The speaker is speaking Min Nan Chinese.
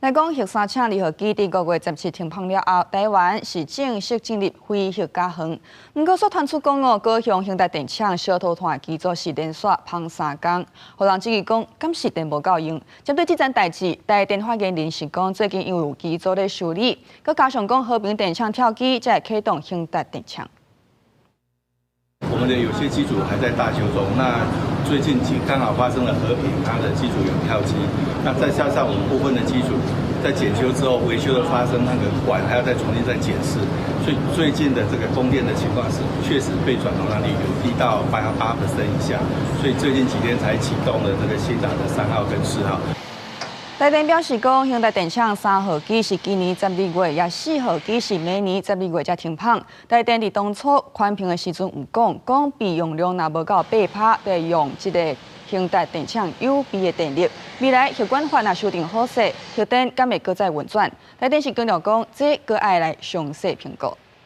來講核三廠二號機佇5月17停放了後，台灣是正式進入非核家園。毋過，煞傳出講哦，高雄興達電廠小土炭機組是連續放三工，予人質疑講，敢是電無夠用？針對這層代誌，台電發言人是講，最近因為有機組咧修理，閣加上講和平電廠跳機，才會啟動興達電廠。我們的有些機組還在大修中，那最近剛好發生了和平，它的機組有跳機，那再加上我們部分的機組在檢修之後維修的發生那個管還要再重新再檢視，所以最近的這個供電的情況是確實備轉容量率有低到8% 以下，所以最近幾天才啟動了這個興達的3號跟4號。台電表示講，興達電廠三號機是今年12月，也4號機是明年十二月才停放。台電佇當初寬頻的時陣有講，講備用量若無夠8%，就會用這个興達電廠有備的電力。未來核管法若修訂好勢，核電敢會閣再運轉？台電是強調講，這閣愛來詳細評估。